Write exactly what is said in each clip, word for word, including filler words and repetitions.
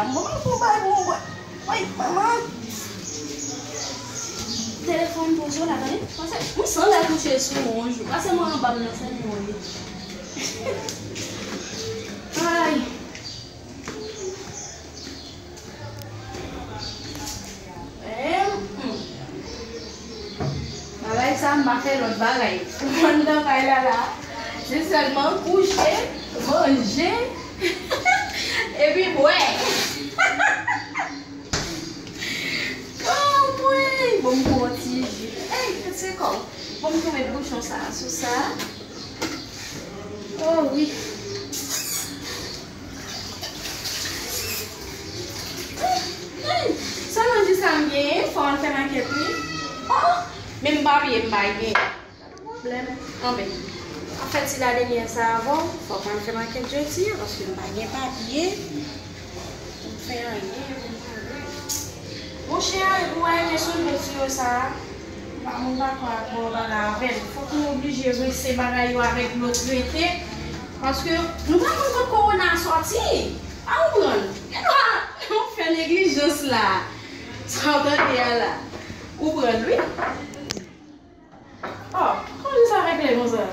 Mwen pa pou bay pou mwen. Woy, manman. Telefòn poze w la, tande. Pase, m san lè kouche sou mwen yon jou. Pase mwen anba m nan, se mwen ye. Ay. Eh, hmm. Bagay sa, m pa fè lòt bagay. Mwen anndan kay la la. Se sèlman kouche, manje, epi bwè. Anmwey! Bon, m pran yon ti ji. Ey, se kò. Bon, m tou met bouchon sa a sou sa. Oh, wi. Ey, sèlman ji sa m genyen, fò m al fè makèt, wi. Oh, men m pa bliye, m pa gen. Pwoblèm. Anben, ap fè ti ladenyè sa avè w. Fòk mwen fè makèt jodi a, paske m pa gen papye pou m fè anyen pou m pale. Monchè, epi w wè kesyon dlo ti yo sa a, m pa, mwen pa kwè ak bon bagay avè l. Fòk nou oblije rense bagay yo avèk dlo trete, paske nou pa konn kot kowona a sòti. A konprann? E nou a, nou fè neglijans la. Sa w tande a la? Ou pran l, wi. Oh, kòman sa regle konsa?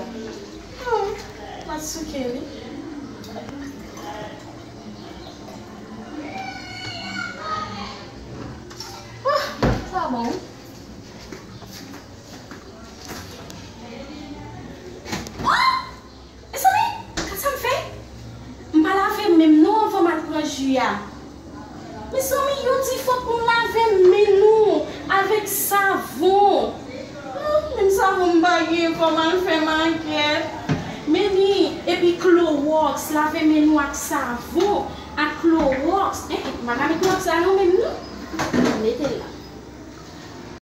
Oh, m ap souke li. Oh, sa bon. Oh! Mezanmi, gad sa m fè. M pa lave men m non anvan m al pran ji a. Mezanmi, yo di fòk nou lave men nou avèk savon. Oh, menm savon m pa gen, fò m al fè makèt. Men ni, epi klowòks, lave men nou ak savon, ak klowòks. Eh, eh, m pa ka met klowòks la nan men m non. Mete l la.